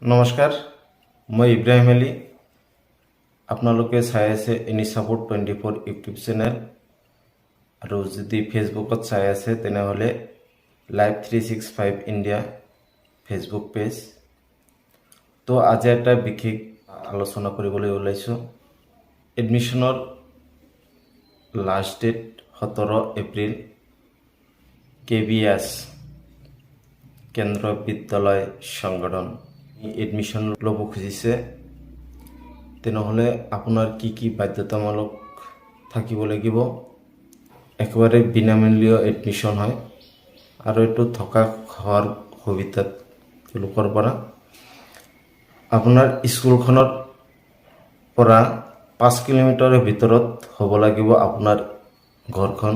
নমস্কাৰ, মই ইব্ৰাহিম আলী। আপোনালোকে চাই আছে এনি ছাপোৰ্ট 24 ইউটিউব চেনেল আৰু যদি ফেচবুকত চাই আছে, তেনেহ'লে লাইভ 365 ইণ্ডিয়া ফেচবুক পেজ। তো আজি এটা বিশেষ আলোচনা কৰিবলৈ ওলাইছোঁ। এডমিশ্যনৰ লাষ্ট ডেট 17 এপ্ৰিল। কেভিএছ, কেন্দ্ৰ বিদ্যালয় সংগঠন, এডমিশ্যন ল'ব খুজিছে, তেনেহ'লে আপোনাৰ কি কি বাধ্যতামূলক থাকিব লাগিব। একেবাৰে বিনামূল্য এডমিশ্যন হয় আৰু এইটো থকা খোৱাৰ সুবিধাত তেওঁলোকৰ পৰা। আপোনাৰ স্কুলখনৰ পৰা 5 কিলোমিটাৰৰ ভিতৰত হ'ব লাগিব আপোনাৰ ঘৰখন।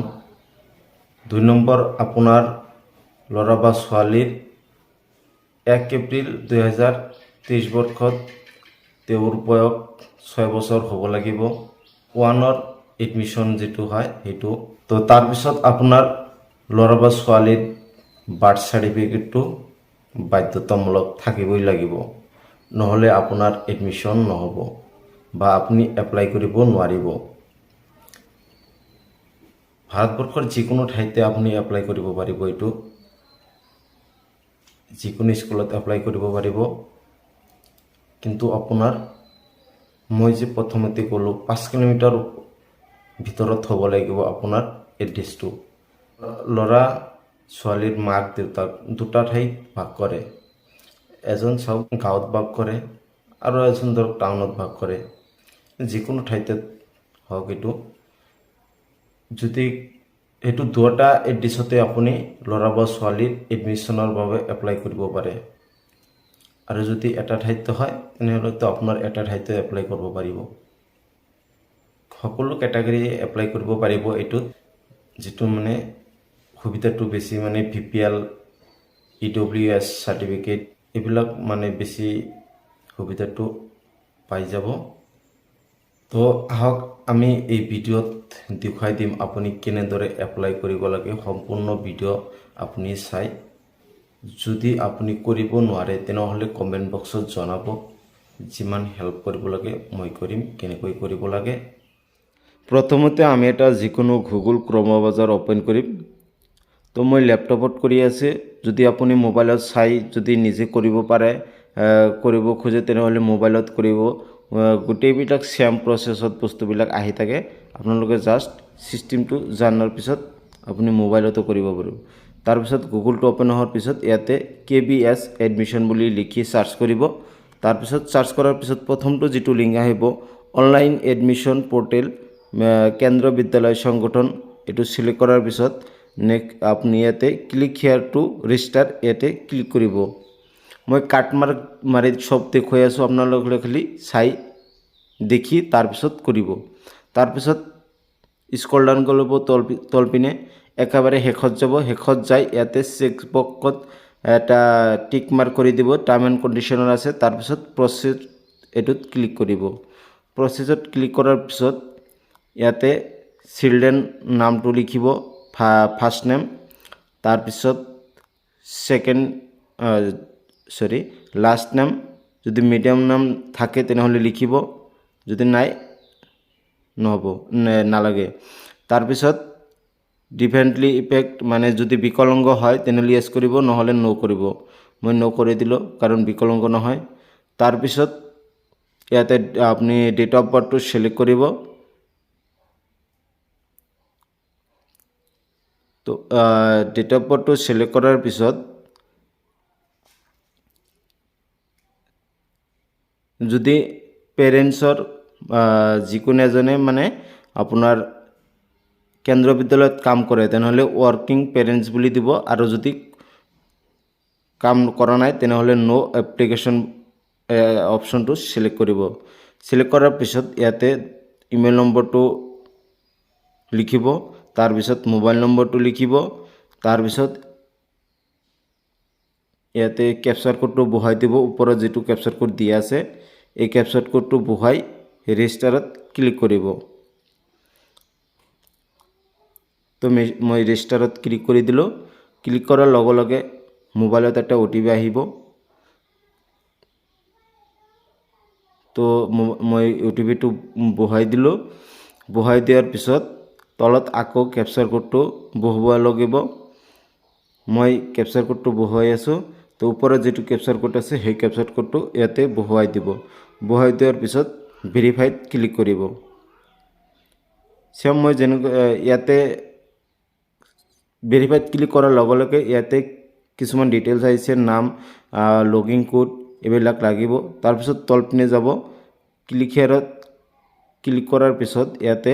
2 নম্বৰ, আপোনাৰ ল'ৰা বা ছোৱালীৰ 1 এপ্ৰিল 2023 বৰ্ষত তেওঁৰ বয়স 6 বছৰ হ'ব লাগিব। ওৱানৰ এডমিশ্যন যিটো হয় সেইটো। তো তাৰপিছত আপোনাৰ ল'ৰা বা ছোৱালীৰ বাৰ্থ চাৰ্টিফিকেটটো বাধ্যতামূলক থাকিবই লাগিব, নহ'লে আপোনাৰ এডমিশ্যন নহ'ব বা আপুনি এপ্লাই কৰিব নোৱাৰিব। ভাৰতবৰ্ষৰ যিকোনো ঠাইতে আপুনি এপ্লাই কৰিব পাৰিব এইটো, যিকোনো স্কুলত এপ্লাই কৰিব পাৰিব। কিন্তু আপোনাৰ মই যে প্ৰথমতে ক'লোঁ, 5 কিলোমিটাৰ ভিতৰত হ'ব লাগিব আপোনাৰ এড্ৰেছটো। ল'ৰা ছোৱালীৰ মাক দেউতাক দুটা ঠাইত বাস কৰে। এজন চাওক গাঁৱত বাস কৰে আৰু এজন ধৰক টাউনত বাস কৰে। যিকোনো ঠাইতে হওক এইটো, যদি সেইটো দুয়োটা এড্ৰেছতে আপুনি ল'ৰা বা ছোৱালীৰ এডমিশ্যনৰ বাবে এপ্লাই কৰিব পাৰে। আৰু যদি এটা ঠাইতে হয়, তেনেহ'লেতো আপোনাৰ এটা ঠাইতে এপ্লাই কৰিব পাৰিব। সকলো কেটেগৰী এপ্লাই কৰিব পাৰিব এইটোত। যিটো মানে সুবিধাটো বেছি, মানে বিপিএল, ইডব্লিউএছ চাৰ্টিফিকেট, এইবিলাক মানে বেছি সুবিধাটো পাই যাব। তো আহক, আমি এই ভিডিঅ'ত দেখুৱাই দিম আপুনি কেনেদৰে এপ্লাই কৰিব লাগে। সম্পূৰ্ণ ভিডিঅ' আপুনি চাই যদি আপুনি কৰিব নোৱাৰে, তেনেহ'লে কমেণ্ট বক্সত জনাব। যিমান হেল্প কৰিব লাগে মই কৰিম, কেনেকৈ কৰিব লাগে। প্ৰথমতে আমি এটা যিকোনো গুগল ক্ৰম ব্ৰাউজাৰ অ'পেন কৰিম। তো মই লেপটপত কৰি আছে। যদি আপুনি মোবাইলত চাই যদি নিজে কৰিব পাৰে, কৰিব খোজে, তেনেহ'লে মোবাইলত কৰিব। গোটেইবিলাক ছেম প্ৰচেছত বস্তুবিলাক আহি থাকে। আপোনালোকে জাষ্ট ছিষ্টেমটো জনাৰ পিছত আপুনি মোবাইলতো কৰিব পাৰিব। তাৰপিছত গুগলটো অ'পেন হোৱাৰ পিছত ইয়াতে কেভিএছ এডমিশ্যন বুলি লিখি চাৰ্চ কৰিব। তাৰপিছত চাৰ্চ কৰাৰ পিছত প্ৰথমটো যিটো লিংক আহিব, অনলাইন এডমিশ্যন পৰ্টেল, কেন্দ্ৰ বিদ্যালয় সংগঠন, এইটো চিলেক্ট কৰাৰ পিছত নেক্সট আপুনি ইয়াতে ক্লিক here two register, ইয়াতে ক্লিক কৰিব। মই কাট মাৰ্ক মাৰি চব দেখুৱাই আছোঁ, আপোনালোকে খালি চাই দেখি তাৰপিছত কৰিব। তাৰপিছত স্ক্ৰল ডাউন কৰিব, তল তলপিনে একেবাৰে শেষত যাব। শেষত যাই ইয়াতে চেক বক্সত এটা টিক মাৰ্ক কৰি দিব। টাৰ্ম এণ্ড কণ্ডিশ্যনৰ আছে। তাৰপিছত প্ৰচেছ, এইটোত ক্লিক কৰিব। প্ৰচেছত ক্লিক কৰাৰ পিছত ইয়াতে চিলড্ৰেন নামটো লিখিব, ফাৰ্ষ্ট নেম, তাৰপিছত ছেকেণ্ড, চৰি, লাষ্ট নেম। যদি মিডিল নাম থাকে, তেনেহ'লে লিখিব, যদি নাই নহ'ব, নালাগে। তাৰপিছত ডিফাৰেণ্টলি ইফেক্ট, মানে যদি বিকলাংগ হয়, তেনেহ'লে য়েছ কৰিব, নহ'লে ন' কৰিব। মই ন' কৰি দিলোঁ, কাৰণ বিকলাংগ নহয়। তাৰপিছত ইয়াতে আপুনি ডেট অফ বাৰ্থটো চিলেক্ট কৰিব। তো ডেট অফ বাৰ্থটো চিলেক্ট কৰাৰ পিছত যদি পেৰেণ্টছৰ যিকোনো এজনে মানে আপোনাৰ কেন্দ্ৰ বিদ্যালয়ত কাম কৰে, তেনেহ'লে ৱৰ্কিং পেৰেণ্টছ বুলি দিব আৰু যদি কাম কৰা নাই, তেনেহ'লে ন' এপ্লিকেশ্যন অপশ্যনটো চিলেক্ট কৰিব। চিলেক্ট কৰাৰ পিছত ইয়াতে ইমেইল নম্বৰটো লিখিব, তাৰপিছত মোবাইল নম্বৰটো লিখিব। তাৰপিছত ইয়াতে কেপচাৰ কোডটো বহাই দিব। ওপৰত যিটো কেপচাৰ কোড দিয়া আছে, এই কেপচাৰ কোডটো বহাই ৰেজিষ্টাৰত ক্লিক কৰিব। তো মই ৰেজিষ্টাৰত ক্লিক কৰি দিলোঁ। ক্লিক কৰাৰ লগে লগে মোবাইলত এটা অ'টিপি আহিব। তো মই অ' টি পিটো বহুৱাই দিলোঁ। বহুৱাই দিয়াৰ পিছত তলত আকৌ কেপচাৰ কোডটো বহুৱাব লাগিব। মই কেপচাৰ কোডটো বহুৱাই আছোঁ। তো ওপৰত যিটো কেপচাৰ কোড আছে, সেই কেপচাৰ কোডটো ইয়াতে বহুৱাই দিব। বহুৱাই দিয়াৰ পিছত ভেৰিফাইত ক্লিক কৰিব। চেম মই যেনেকৈ ইয়াতে ভেৰিফাইত ক্লিক কৰাৰ লগে লগে ইয়াতে কিছুমান ডিটেইলছ আহিছে, নাম, লগ ইন কোড, এইবিলাক লাগিব। তাৰপিছত তলপিনে যাব, ক্লিক হেয়াৰত ক্লিক কৰাৰ পিছত ইয়াতে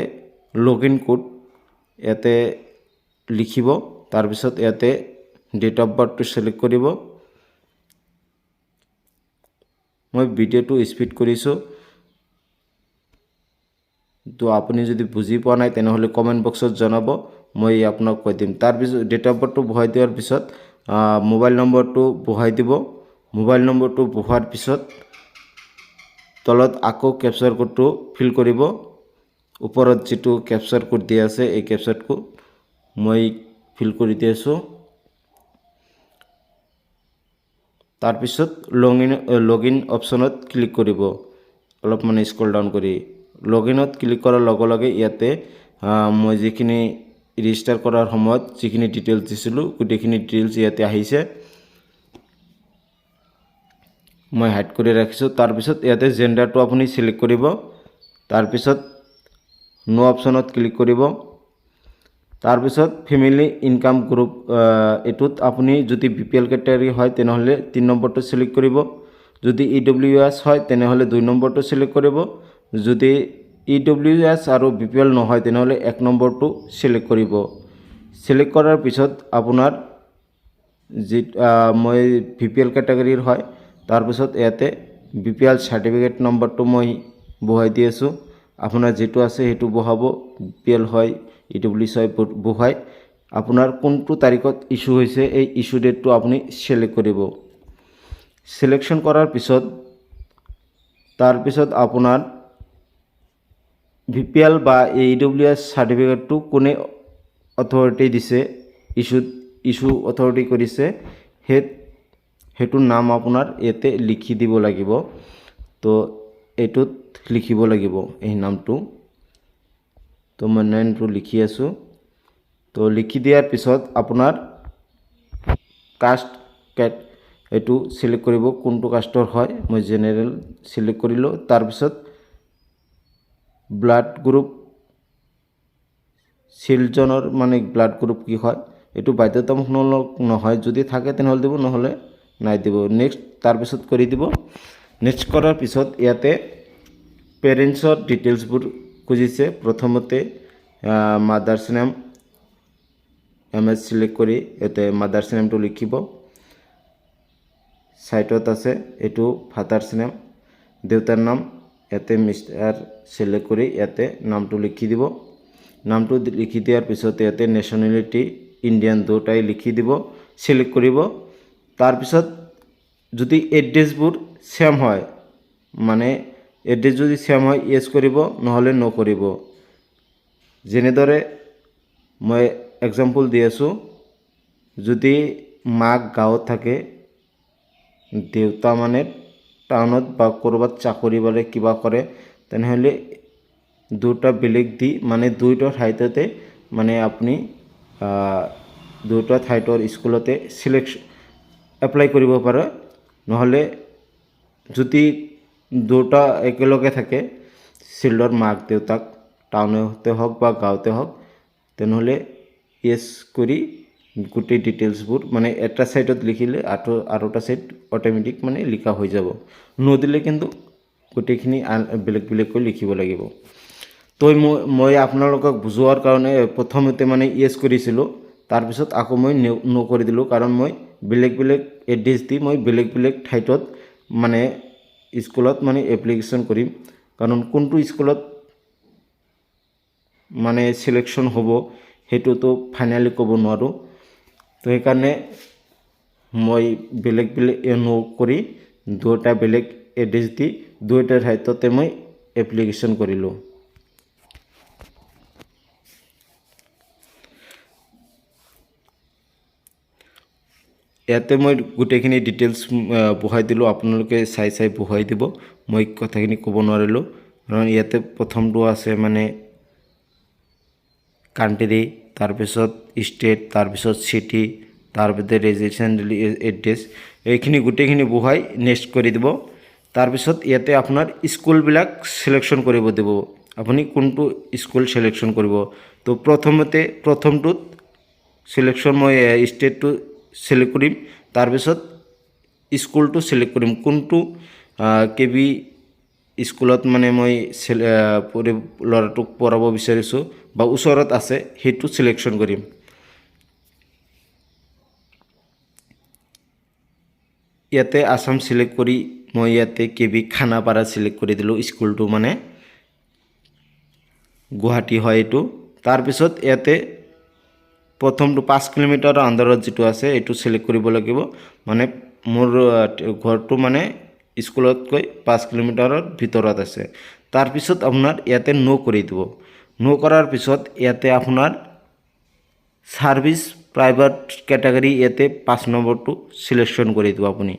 লগ ইন কোড ইয়াতে লিখিব। তাৰপিছত ইয়াতে ডেট অফ বাৰ্থটো ছিলেক্ট কৰিব। মই ভিডিঅ'টো স্পীড কৰিছোঁ। তো আপুনি যদি বুজি পোৱা নাই, তেনেহ'লে কমেণ্ট বক্সত জনাব, মই আপোনাক কৈ দিম। তাৰপিছত ডেট অফ বাৰ্থটো বহাই দিয়াৰ পিছত মোবাইল নম্বৰটো বহাই দিব। মোবাইল নম্বৰটো বহোৱাৰ পিছত তলত আকৌ কেপচাৰ কোডটো ফিল কৰিব। ওপৰত যিটো কেপচাৰ কোড দিয়া আছে, এই কেপচাৰ কোড মই ফিল কৰি দি আছোঁ। তাৰপিছত লগ ইন অপশ্যনত ক্লিক কৰিব। অলপ মানে স্ক্ৰল ডাউন কৰি লগ ইনত ক্লিক কৰাৰ লগে লগে ইয়াতে মই যিখিনি ৰেজিষ্টাৰ কৰাৰ সময়ত যিখিনি ডিটেইলছ দিছিলোঁ, গোটেইখিনি ডিটেইলছ ইয়াতে আহিছে। মই হাইড কৰি ৰাখিছোঁ। তাৰপিছত ইয়াতে জেণ্ডাৰটো আপুনি ছিলেক্ট কৰিব। তাৰপিছত ন' অপশ্যনত ক্লিক কৰিব। তাৰপিছত ফেমিলি ইনকাম গ্ৰুপ, এইটোত আপুনি যদি বিপিএল কেটেগৰী হয়, তেনেহ'লে 3 নম্বৰটো ছিলেক্ট কৰিব। যদি ইডব্লিউএছ হয়, তেনেহ'লে 2 নম্বৰটো ছিলেক্ট কৰিব। যদি ইডব্লিউএছ আৰু বিপিএল নহয়, তেনেহ'লে 1 নম্বৰটো ছিলেক্ট কৰিব। ছিলেক্ট কৰাৰ পিছত আপোনাৰ যি মই বিপিএল কেটেগৰীৰ হয়, তাৰপিছত ইয়াতে বিপিএল চাৰ্টিফিকেট নম্বৰটো মই বহুৱাই দি আছোঁ। আপোনাৰ যিটো আছে সেইটো বহাব। বিপিএল হয়, ইডব্লিউএছ হয়, বহুৱাই আপোনাৰ কোনটো তাৰিখত ইছ্যু হৈছে, এই ইছ্যু ডেটটো আপুনি ছিলেক্ট কৰিব। ছিলেকশ্যন কৰাৰ পিছত তাৰপিছত আপোনাৰ বিপিএল বা ইডব্লিউএছ চাৰ্টিফিকেটটো কোনে অথৰিটি দিছে, ইছ্যু অথৰিটি কৰিছে, সেইটোৰ নাম আপোনাৰ ইয়াতে লিখি দিব লাগিব। তো এইটোত লিখিব লাগিব এই নামটো। তো মই নামটো লিখি আছোঁ। তো লিখি দিয়াৰ পিছত আপোনাৰ কাষ্ট কেট এইটো ছিলেক্ট কৰিব, কোনটো কাষ্টৰ হয়। মই জেনেৰেল ছিলেক্ট কৰিলোঁ। তাৰপিছত ব্লাড গ্ৰুপ, চিলড্ৰেনৰ মানে ব্লাড গ্ৰুপ কি হয়, এইটো বাধ্যতামূলক নহয়। যদি থাকে তেনেহ'লে দিব, নহ'লে নাই দিব। নেক্সট তাৰপিছত কৰি দিব। নেক্সট কৰাৰ পিছত ইয়াতে পেৰেণ্টছৰ ডিটেইলছবোৰ খুজিছে। প্ৰথমতে mother's name, MS select কৰি ইয়াতে মাদাৰ্ছ নেমটো লিখিব। ছাইডত আছে এইটো ফাদাৰ্ছ নেম, দেউতাৰ নাম। ইয়াতে মিষ্টাৰ চিলেক্ট কৰি ইয়াতে নামটো লিখি দিব। নামটো লিখি দিয়াৰ পিছত ইয়াতে নেশ্যনেলিটি ইণ্ডিয়ান দুটাই লিখি দিব, চিলেক্ট কৰিব। তাৰপিছত যদি এড্ৰেছবোৰ ছেম হয়, মানে এড্ৰেছ যদি ছেম হয়, য়েছ কৰিব, নহ'লে ন' কৰিব। যেনেদৰে মই এক্সাম্পল দি আছোঁ, যদি মাক গাঁৱত থাকে, দেউতা মানে টাউনত বা ক'ৰবাত চাকৰি পালে কিবা কৰে, তেনেহ'লে দুটা বেলেগ দি মানে দুয়োটা ঠাইতে মানে আপুনি দুয়োটা ঠাইতৰ স্কুলতে এপ্লাই কৰিব পাৰে। নহ'লে যদি দুটা একেলগে থাকে, চিল্ডৰ মাক দেউতাক টাউনতে হওক বা গাঁৱতে হওক, তেনেহ'লে য়েছ কৰি গোটেই ডিটেইলছবোৰ মানে এটা ছাইডত লিখিলে আৰু এটা ছাইড অট'মেটিক মানে লিখা হৈ যাব। নদিলে কিন্তু গোটেইখিনি বেলেগ বেলেগকৈ লিখিব লাগিব। তো মই আপোনালোকক বুজোৱাৰ কাৰণে প্ৰথমতে মানে য়েছ কৰিছিলোঁ, তাৰপিছত আকৌ মই ন' কৰি দিলোঁ, কাৰণ মই বেলেগ বেলেগ এড্ৰেছ দি মই বেলেগ বেলেগ ঠাইত মানে স্কুলত মানে এপ্লিকেশ্যন কৰিম, কাৰণ কোনটো স্কুলত মানে চিলেকশ্যন হ'ব সেইটোতো ফাইনেলি ক'ব নোৱাৰোঁ। তো সেইকাৰণে মই বেলেগ বেলেগ ন' কৰি দুয়োটা বেলেগ এড্ৰেছ দি দুয়োটা ঠাইতে মই এপ্লিকেশ্যন কৰিলোঁ। ইয়াতে মই গোটেইখিনি ডিটেইলছ বহুৱাই দিলোঁ। আপোনালোকে চাই চাই বহুৱাই দিব। মই কথাখিনি ক'ব নোৱাৰিলোঁ, কাৰণ ইয়াতে প্ৰথমটো আছে মানে কাণ্ট্ৰি, তাৰপিছত ষ্টেট, তাৰপিছত চিটি, তাৰপিছত ৰেজিষ্ট্ৰেশ্যন এড্ৰেছ। এইখিনি গোটেইখিনি বহুৱাই নেক্সট কৰি দিব। তাৰপিছত ইয়াতে আপোনাৰ স্কুলবিলাক চিলেকশ্যন কৰিব দিব, আপুনি কোনটো স্কুল চিলেকশ্যন কৰিব। তো প্ৰথমতে প্ৰথমটোত চিলেকশ্যন মই ষ্টেটটো চিলেক্ট কৰিম, তাৰপিছত স্কুলটো চিলেক্ট কৰিম, কোনটো কেবি স্কুলত মানে মই পঢ়ি ল'ৰাটোক পঢ়াব বিচাৰিছোঁ বা ওচৰত আছে, সেইটো চিলেকশ্যন কৰিম। ইয়াতে আছাম চিলেক্ট কৰি মই ইয়াতে কেবি খানাপাৰা চিলেক্ট কৰি দিলোঁ। স্কুলটো মানে গুৱাহাটী হয় এইটো। তাৰপিছত ইয়াতে প্ৰথমটো 5 কিলোমিটাৰৰ আণ্ডাৰত যিটো আছে, এইটো চিলেক্ট কৰিব লাগিব। মানে মোৰ ঘৰটো মানে স্কুলতকৈ 5 কিলোমিটাৰৰ ভিতৰত আছে। তাৰপিছত আপোনাৰ ইয়াতে ন' কৰি দিব। ন' কৰাৰ পিছত ইয়াতে আপোনাৰ ছাৰ্ভিচ প্ৰাইভেট কেটেগৰী, ইয়াতে 5 নম্বৰটো চিলেকশ্যন কৰি দিব আপুনি।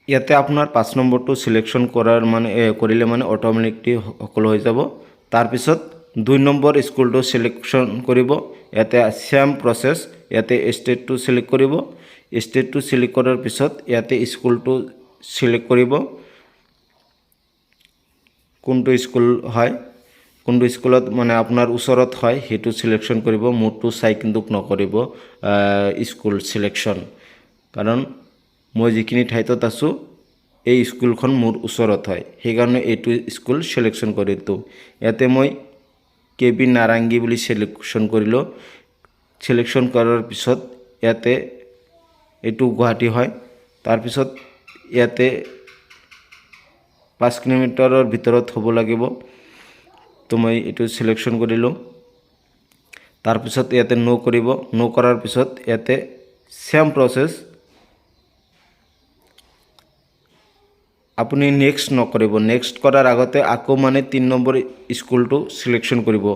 ইয়াতে আপোনাৰ 5 নম্বৰটো চিলেকশ্যন কৰাৰ মানে কৰিলে মানে অট'মেটিকলি সকলো হৈ যাব। তাৰপিছত 2 নম্বৰ স্কুলটো চিলেকশ্যন কৰিব। ইয়াতে ছেম প্ৰচেছ। ইয়াতে ষ্টেটটো চিলেক্ট কৰিব। ষ্টেটটো চিলেক্ট কৰাৰ পিছত ইয়াতে স্কুলটো চিলেক্ট কৰিব, কোনটো স্কুল হয়, কোনটো স্কুলত মানে আপোনাৰ ওচৰত হয়, সেইটো চিলেকশ্যন কৰিব। মোৰটো চাই কিন্তু নকৰিব স্কুল চিলেকশ্যন, কাৰণ মই যিখিনি ঠাইত আছোঁ, এই স্কুলখন মোৰ ওচৰত হয়, সেইকাৰণে এইটো স্কুল চিলেকশ্যন কৰিলোঁ। ইয়াতে মই কে বি নাৰেংগী বুলি চিলেকশ্যন কৰিলোঁ। চিলেকশ্যন কৰাৰ পিছত ইয়াতে এইটো গুৱাহাটী হয়। তাৰপিছত ইয়াতে 5 কিলোমিটাৰৰ ভিতৰত হ'ব লাগিব। তো মই এইটো চিলেকশ্যন কৰিলোঁ। তাৰপিছত ইয়াতে ন' কৰিব। ন' কৰাৰ পিছত ইয়াতে ছেম প্ৰচেছ। আপুনি নেক্সট নকৰিব। নেক্সট কৰাৰ আগতে আকৌ মানে 3 নম্বৰ স্কুলটো চিলেকশ্যন কৰিব।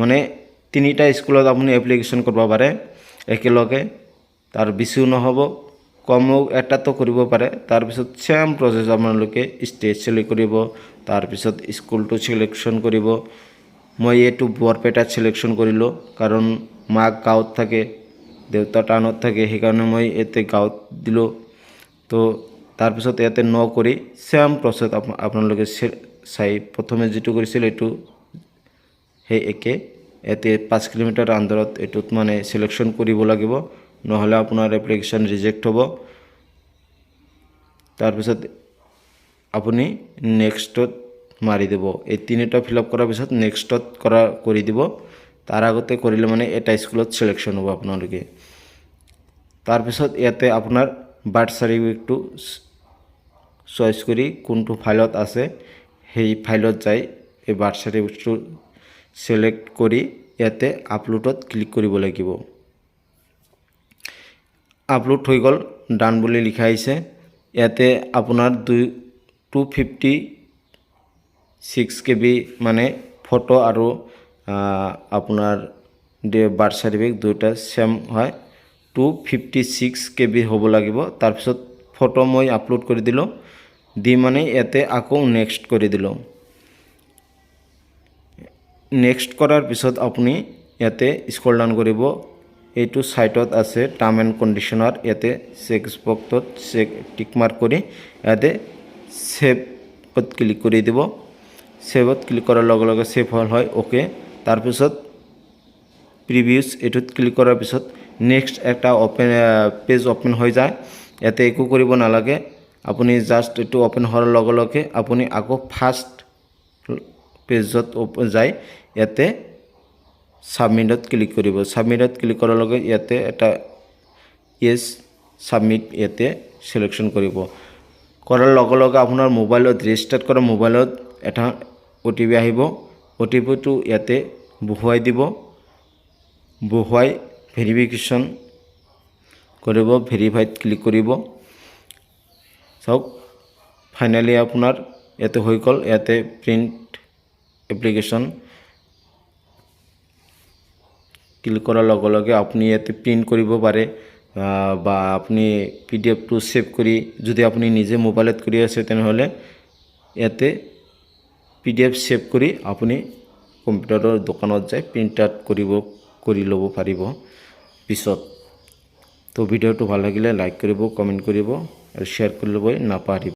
মানে তিনিটা স্কুলত আপুনি এপ্লিকেশ্যন কৰিব পাৰে একেলগে, তাৰ বেছিও নহ'ব, কমো এটাতো কৰিব পাৰে। তাৰপিছত ছেম প্ৰচেছ, আপোনালোকে ষ্টেট চিলেক্ট কৰিব, তাৰপিছত স্কুলটো চিলেকশ্যন কৰিব। মই এইটো বৰপেটাত চিলেকশ্যন কৰিলোঁ, কাৰণ মাক গাঁৱত থাকে, দেউতা টাউনত থাকে, সেইকাৰণে মই ইয়াতে গাঁৱত দিলোঁ। তো তাৰপিছত ইয়াতে ন কৰি ছেম প্ৰচেছ আপোনালোকে চাই প্ৰথমে যিটো কৰিছিল, এইটো সেই একে। ইয়াতে 5 কিলোমিটাৰ আণ্ডাৰত এইটোত মানে চিলেকশ্যন কৰিব লাগিব, নহ'লে আপোনাৰ এপ্লিকেশ্যন ৰিজেক্ট হ'ব। তাৰপিছত আপুনি নেক্সটত মাৰি দিব। এই তিনিটা ফিল আপ কৰাৰ পিছত নেক্সটত কৰি দিব। তাৰ আগতে কৰিলে মানে এটা স্কুলত চিলেকশ্যন হ'ব আপোনালোকে। তাৰপিছত ইয়াতে আপোনাৰ বাৰ্থ চাৰ্টিফিকেটটো চইচ কৰি কোনটো ফাইলত আছে, সেই ফাইলত যাই এই বাৰ্থ চাৰ্টিফিকেটটো চিলেক্ট কৰি ইয়াতে আপলোডত ক্লিক কৰিব লাগিব। আপলোড হৈ গ'ল, ডান বুলি লিখা আহিছে। ইয়াতে আপোনাৰ 256 KB মানে ফটো আৰু আপোনাৰ বাৰ্থ চাৰ্টিফিকেট দুয়োটা ছেম হয়, 256 KB হ'ব লাগিব। তাৰপিছত ফটো মই আপলোড কৰি দিলোঁ, দি মানে ইয়াতে আকৌ নেক্সট কৰি দিলোঁ। নেক্সট কৰাৰ পিছত আপুনি ইয়াতে স্ক্ৰল ডাউন কৰিব। এইটো ছাইটত আছে টাৰ্ম এণ্ড কণ্ডিশ্যনৰ, ইয়াতে চেক বক্সত চেক টিক মাৰ্ক কৰি ইয়াতে ছেভত ক্লিক কৰি দিব। ছেভত ক্লিক কৰাৰ লগে লগে ছেভ হ'ল হয়, অ'কে। তাৰপিছত প্ৰিভিউজ এইটোত ক্লিক কৰাৰ পিছত নেক্সট এটা পেজ অ'পেন হৈ যায়। ইয়াতে একো কৰিব নালাগে। আপুনি জাষ্ট এইটো অ'পেন হোৱাৰ লগে লগে আপুনি আকৌ ফাৰ্ষ্ট পেজত যায় ইয়াতে ছাবমিটত ক্লিক কৰিব। ছাবমিটত ক্লিক কৰাৰ লগে ইয়াতে এটা য়েছ ছাবমিট ইয়াতে চিলেকশ্যন কৰিব। কৰাৰ লগে লগে আপোনাৰ মোবাইলত, ৰেজিষ্টাৰ কৰা মোবাইলত এটা অ'টিপি আহিব। অ'টিপিটো ইয়াতে বহুৱাই দিব। বহুৱাই ভেৰিফিকেশ্যন কৰিব, ভেৰিফাইত ক্লিক কৰিব। চাওক, ফাইনেলি আপোনাৰ ইয়াতে হৈ গ'ল। ইয়াতে প্ৰিণ্ট এপ্লিকেশ্যন ক্লিক কৰাৰ লগে লগে আপুনি ইয়াতে প্ৰিণ্ট কৰিব পাৰে বা আপুনি পিডিএফটো ছেভ কৰি, যদি আপুনি নিজে মোবাইলত কৰি আছে, তেনেহ'লে ইয়াতে পিডিএফ ছেভ কৰি আপুনি কম্পিউটাৰৰ দোকানত যাই প্ৰিণ্ট আউট কৰি ল'ব পাৰিব পিছত। তো ভিডিঅ'টো ভাল লাগিলে লাইক কৰিব, কমেণ্ট কৰিব আৰু শ্বেয়াৰ কৰি ল'ব নাপাহৰিব।